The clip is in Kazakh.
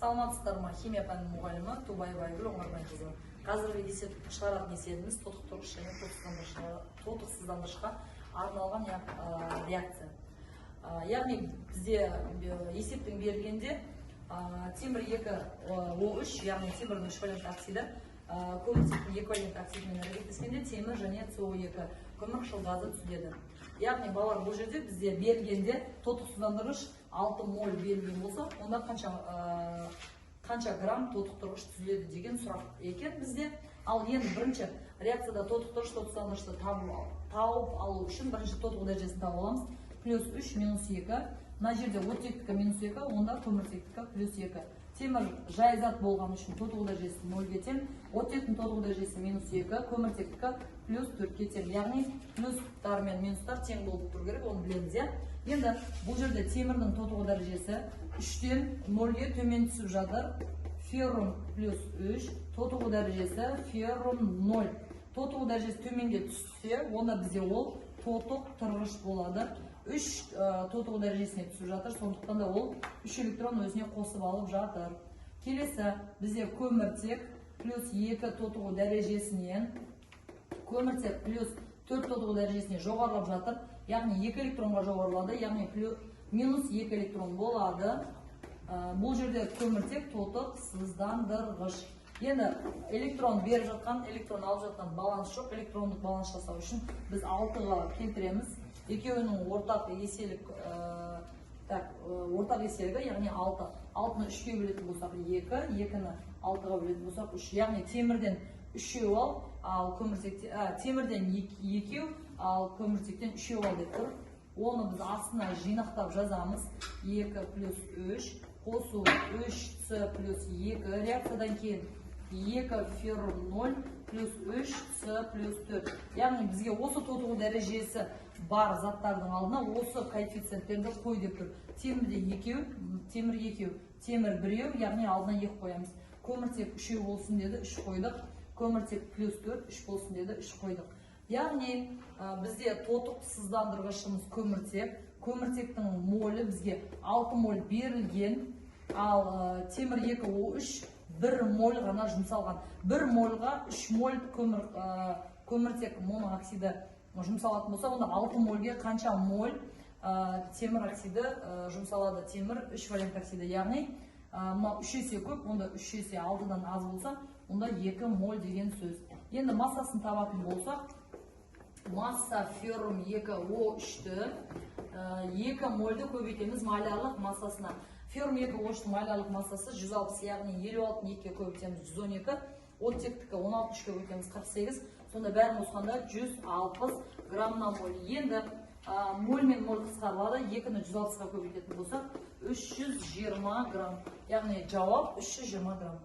Саламатсыздар ма? Химия пәнінің мұғалімі Тубаева Айгүл Оңғарбайқызы. Қазіргі есеп шығаратын есебіміз тотықтырғыш және тотықсыздандырғышқа арналған реакция. Яғни бізде есептің берілгенде темір 2 О3, яғни темірдің үш валентті оксиді көміртектің екі валентті оксидімен әрекеттескенде темір және СО2, көмірқышқыл газы түзіледі. Яғни, балалар, бұл жерде бізде берілгенде тотықсыздандырғыш 6 моль берілген болса, онда қанша грамм тотықтырғыш түзіледі деген сұрақ екен бізде. Ал енді бірінші реакцияда тотықтырғыш, тотықсыздандырғышты тауып алу үшін бірінші тотығу дәрежесін тауып аламыз: плюс 3, минус 2. Мына жерде оттектікі минус 2, онда көміртектікі плюс 2. Темір жай зат болған үшін тотығу дәрежесі нөлге тең, оттектің тотығу дәрежесі минус 2, көміртектікі плюс 4-ке тең. Яғни плюстар мен минустар тең болып тұру керек, оны білеміз, иә. Енді бұл жерде темірдің тотығу дәрежесі 3-тен 0-ге төмен түсіп жатыр. Феррум плюс 3, тотығу дәрежесі феррум 0. Тотығу дәрежесі төменге түссе, онда бізде ол тотықтырғыш болады. 3 тотығу дәрежесіне түсіп жатыр, сондықтан да ол 3 электрон өзіне қосып алып жатыр. Келесі бізде көміртек плюс 2 тотығу дәрежесінен көміртек плюс 4 тотығу дәрежесіне жоғарылап жатыр, яғни 2 электронға жоғарылады, яғни минус 2 электрон болады. Бұл жерде көміртек тотықсыздандырғыш. Енді электрон беріп жатқан, электрон алып жатқан баланс жоқ. Электрондық баланс жасау үшін біз 6-ға келтіреміз. Екеуінің ортақ еселік, так, ортақ еселігі, яғни 6. 6-ны 3-ке бөлетін болсақ, 2, 2-ні 6-ға бөлетін болсақ, 3. Яғни темірден үшеу ал, ал көміртекте, темірден екеу, ал көміртектен үшеу ал деп тұр. Оны біз астына жинақтап жазамыз: 2 плюс 3 қосу 3 с плюс 2, реакциядан кейін 2 феррум 0 плюс 3 с плюс 4. Яғни бізге осы тотығу дәрежесі бар заттардың алдына осы коэффициенттерді қой деп тұр. Темірде екеу, темір екеу, темір біреу, яғни алдына екі қоямыз. Көміртек үшеу болсын деді, үш қойдық. Көміртек плюс 4, үш болсын деді, үш қойдық. Яғни бізде тотықсыздандырғышымыз көміртек. Көміртектің молі бізге 6 моль берілген, ал темір 2 О3 1 моль ғана жұмсалған. 1 мольға 3 моль көміртек монооксиді жұмсалатын болса, онда 6 мольге қанша моль темір оксиді жұмсалады, темір 3 валент оксиді? Яғни мынау 3 есе көп, онда 3 есе 6-дан аз болса, онда 2 моль деген сөз. Енді массасын табатын болсақ, масса феррум 2 О3-ті 2 мольді көбейтеміз молярлық массасына. Феррум 2 О3-тің молярлық массасы 160, яғни 56-ны 2-ге көбейтеміз, 112. Оттектікі 16, 3-ке көбейтеміз, 48. Сонда бәрін қосқанда 160 грамм на моль. Енді моль мен моль қысқарылады. 2-ні 160-қа көбейтетін болсақ, 320 грамм. Яғни жауап 320 грамм.